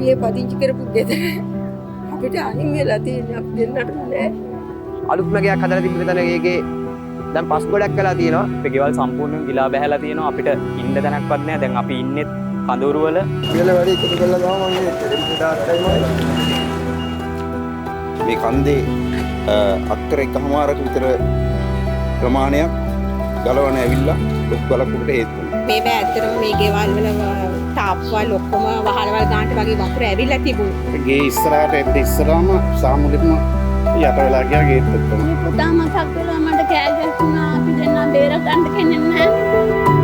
අපි ඒ පදිංචි කරපු ගෙදර අපිට අහිමි වෙලා තියෙන්නේ අපි දෙන්නටම නෑ. අලුත්ම ගෙයක් හදලා තිබ්බ තැන ඒකේ දැන් පස් ගොඩක් වෙලා තියෙනවා. අපේ ගෙවල් සම්පූර්ණයෙන් ගිලා බැහැලා තියෙනවා. අපිට ඉන්න තැනක්වත් නෑ. දැන් අපි ඉන්නේ කඳවුරු වල. කියලා වැඩි එකතු කරලා ගාම මම ටෙලිවිෂන් තාත්තයි මේ කන්දේ අක්කර 1.5ක විතර ප්‍රමාණයක් ගලවන ඇවිල්ලා ලොකු ගලක් උඩට හේතු වුණා. මේ බෑ ඇත්තටම මේ ගෙවල් වල තාප්පවල් ඔක්කොම වහලවල් ගන්නට වගේ වතුර ඇවිල්ලා තිබුණා. ගේ ඉස්සරහට එන්න ඉස්සරහම සාමුලින්ම යට වෙලා ගියා ගේත් එක්කම. මේ පුතා මතක් වෙලා මට කෑ ගැහුණා අපි දෙන්නා බේර ගන්න කෙනෙක් නැහැ.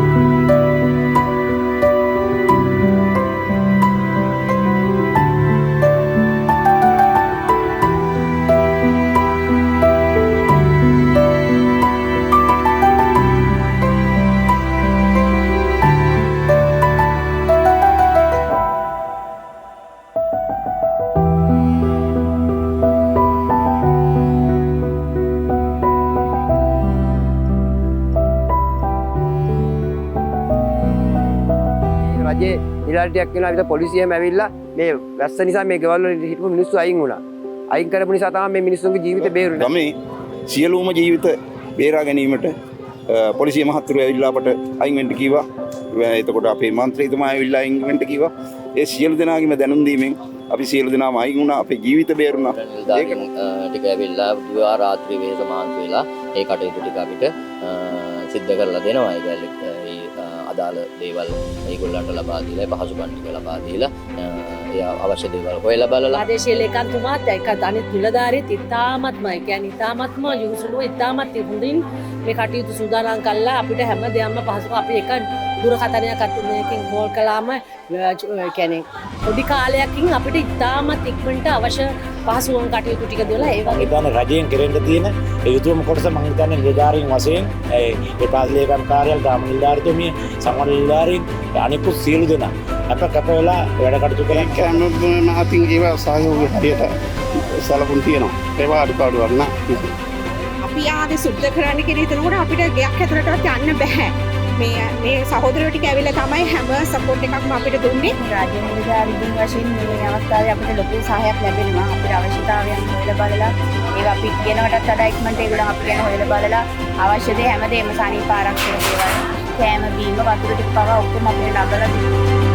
රජයේ නිලධාරියෙක් වෙනවා විතර පොලිසියම ඇවිල්ලා මේ වැස්ස නිසා මේ ගෙවල් වල හිටපු මිනිස්සු අයින් වුණා. අයින් කරපු නිසා තමයි මේ මිනිස්සුන්ගේ ජීවිත බේරුනේ. ගමේ සියලුම ජීවිත බේරා ගැනීමට පොලිසිය මහත්තුරු ඇවිල්ලා අපට අයින් වෙන්න කිව්වා. එතකොට අපේ මන්ත්‍රීතුමා ඇවිල්ලා අයින් වෙන්න කිව්වා. ඒ සියලු දෙනාගේම දැනුම් දීමෙන් අපි සියලු දෙනාම අයින් වුණා. අපේ ජීවිත බේරුණා. ඒක ටික ඇවිල්ලා දුවා රාත්‍රී වෙහෙස මහන්සි වෙලා ඒ කටයුතු ටික අපිට සිද්ධ කරලා දෙනවා. ඒ අදාළ දේවල් ඒගොල්ලන්ට ලබා දීලා පහසුකම් ටික ලබා දීලා ඒ අවශ්‍ය දේවල් හොයලා බලලා ප්‍රාදේශීය ලේකම්තුමාත් ඒක අනිත් නිලධාරීත් ඉතාමත්ම ඒ කියන්නේ ඉතාමත්ම යොසුලුව ඉතාමත් හොඳින් මේ කටයුතු සූදානම් කළා. අපිට හැම දෙයක්ම පහසුකම් අපි එක දුරකථනයක් අතුමකින් කෝල් කළාම ඒ කියන්නේ පොඩි කාලයකින් අපිට ඉතාමත් ඉක්මනට අවශ්‍ය පහසුකම් කටයුතු ටික දීලා ඒ වගේ ඉතින් රජයෙන් කෙරෙන්න තියෙන ඒ යුතුයම කොටස මම හිතන්නේ නිලධාරීන් වශයෙන් ඒ ප්‍රාදේශීය ලේකම් කාර්යාලය ග්‍රාම නිලධාරීතුමිය සංවර්ධන නිලධාරීන් අනිකුත් සියලු දෙනා අප කැප වෙලා වැඩ කටයුතු කරා. හැම අතින් ඒවා සහයෝගය හරියට සැලකුම් තියෙනවා. ඒවා අඩුපාඩුවක් නෑ. අපි ආවේ සුද්ධ කරන්න කියලා හිතනකොට අපිට ගෙයක් ඇතුළටවත් යන්න බැහැ. මේ මේ සහෝදරයෝ ටික ඇවිල්ලා තමයි හැම සපෝට් එකක්ම අපිට දුන්නේ. රාජ්‍ය නිලධාරීන් වශයෙන් මේ අවස්ථාවේ අපිට ලොකු සහායක් ලැබෙනවා. අපිට අවශ්‍යතාවයන් හොයලා බලලා ඒවා අපි කියනකටත් වඩා ඉක්මනට ඒගොල්ලන් අපි ගැන හොයලා බලලා අවශ්‍ය දේ හැමදේම සනීප ආරක්ෂක දේවල්, කෑම බීම වතුර ටික පවා ඔක්කොම අපිට ලබලා දෙනවා.